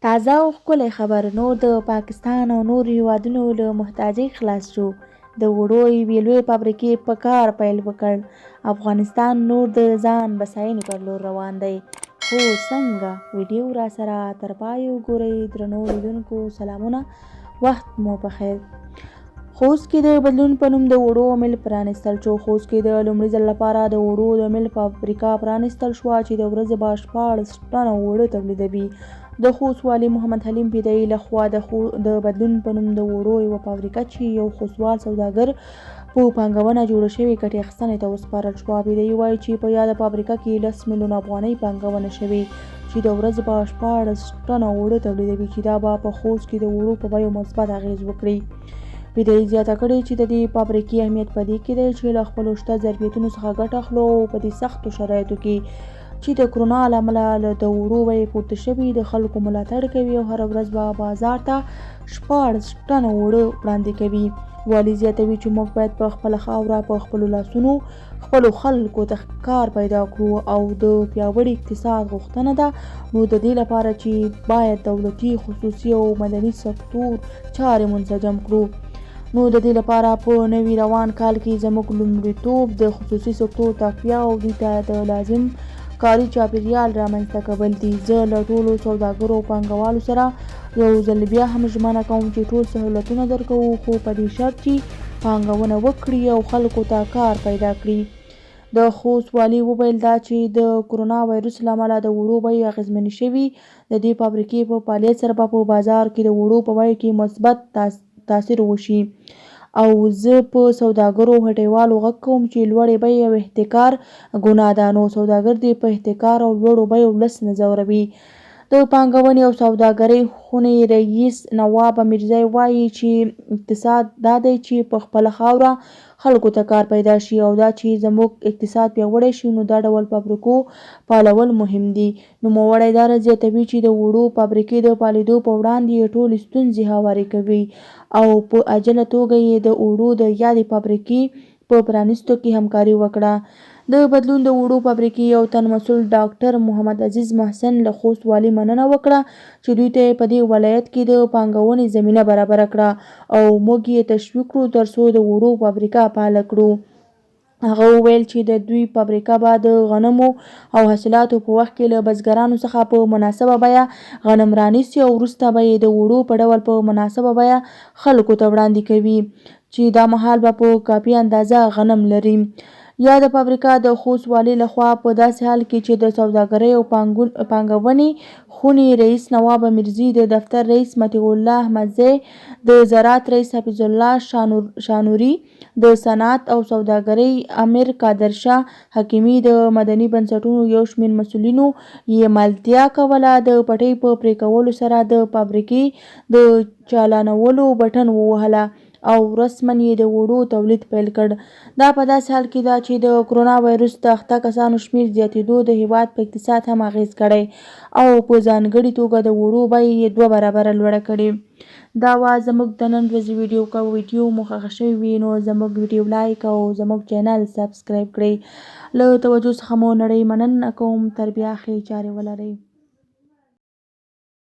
تازه او ښکلی خبر، نور د پاکستان او نورو هیوادونو له محتاجۍ خلاص شو. د اوړو یوې لویې فابریکې په کار پیل وکړ. افغانستان نور د ځان بساینې پر لور روان دی، خو څنګه؟ ویډیو راسره تر پایه وګورئ. درنو لیدونکو سلامونه، وخت مو پخیر. خوست کې د بدلون په نوم د اوړو مل پرانیستل شو. خوست کې د لومړي ځل لپاره د اوړو د مل فابریکه پرانیستل شوه چې د ورځې به 16 ټنه اوړه تولیدوي. د خوست والي محمد حلیم فدایي لخوا د بدلون په نوم د اوړو یوه فابریکه چې یو خوستوال سوداګر په پانګونه جوړه شوې ګټې اخیستنې ته وسپارل شوه. فدایي وایي چې په یاده فابریکه کې 10 میلیونه افغانۍ پانګونه شوې چې د ورځې به 16 ټنه اوړه تولیدوي، چې دا به په خوست کې د اوړو په بیو مثبت اغېز وکړي. فدایي زیاته کړې چې د دې فابریکې اهمیت په دې کې دی چې له خپلو شته ظرفیتونو څخه ګټه اخلو او په دې سختو شرایطو کې چې د کرونا له امله د اوړو بیې پورته شوي، د خلکو ملاتړ کوي او هره ورځ به بازار ته 16 ټنه اوړه وړاندې کوي. والي زیاتوي چې موږ باید په خپله خاوره په خپلو لاسونو خپلو خلکو ته کار پیدا کړو او د پیاوړي اقتصاد غوښتنه ده، نو د دې لپاره چې باید دولتي، خصوصي او مدني سکتور چارې منسجم کړو. نو د دې لپاره په نوي روان کال کې زموږ لومړیتوب د خصوصي سکتور تقویه او دوی ته د لازم کاري چاپیریال رامنځته کول دي. زه له ټولو سوداګرو او پانګوالو سره یو ځل بیا هم ژمنه کوم چې ټول سهولتونه درکوو، خو په دې شرط چې پانګونه وکړي او خلکو ته کار پیدا کړي. د خوست والي وویل دا چې د کرونا ویروس له امله د اوړو بیې اغېزمنې شوي، د دې فابریکې په فعالیت سره به په بازار کې د اوړو په بیو کې مثبت تاثیر وشي او زه په سوداګرو او هټیوالو غږ کوم چې لوړې بیې او احتکار ګناه ده، نو سوداګر دې په احتکار او لوړو بیو ولس نه ځوروي. د پانګونې او سوداګرۍ خونې رییس نواب امیرزی وایي چې اقتصاد دا دی چې په خپله خاوره خلکو ته کار پیدا شي او دا چې زموږ اقتصاد پیاوړی شي، نو دا ډول فابریکو فعالول مهم دي. نوموړی دا راز زیاتوي چې د اوړو فابریکې د فعالېدو په وړاندې یې ټولې ستونزې هوارې کوي او په عاجله توګه یې د اوړو د یادې فابریکې په پرانیستو کې همکاري وکړه. د بدلون د اوړو فابریکې یو تن مسؤل ډاکټر محمد عزیز محسن له خوست والي مننه وکړه چې دوی ته یې په دې ولایت کې د پانګونې زمینه برابره کړه او موږ یې تشویق کړو ترڅو د اوړو فابریکه فعاله کړو. هغه وویل چې د دوی فابریکه به د غنمو او حاصلاتو په وخت کې له بزګرانو څخه په مناسبه بیه غنم رانیسي او وروسته به یې د اوړو په ډول په مناسبه بیه خلکو ته وړاندې کوي، چې دا مهال به په کافي اندازه غنم لري. یاده فابریکه د خوست والي لخوا په داسې حال کې چې د سوداګرۍ او پانګونې خونې رئیس نواب امیرزي، د دفتر رئیس مطیع الله احمدزی، د زراعت رئیس حفیظ الله شانوري، د صنعت او سوداګرۍ امر قادرشاه حکیمي، د مدني بنسټونو یو شمېر مسؤلینو یې ملتیا کوله، د پټۍ په پرې کولو سره د فابریکې د چالانولو بټن ووهله او رسماً یې د اوړو تولید پیل کړ. دا په داسې حال کې ده چې د کرونا ویروس د اخته کسانو شمېر زیاتېدو د هېواد په اقتصاد هم اغېز کړی او په ځانګړي توګه د اوړو بیې یې 2 برابره لوړه کړې. دا وه زموږ د نن ورځې ویډیو. که ویډیو مو خوښه شوې وي نو زموږ ویډیو لایک او زموږ چینل سبسکرایب کړئ. له توجه څخه مو نړۍ مننه کوم. تر بیا ښې چارې ولرئ.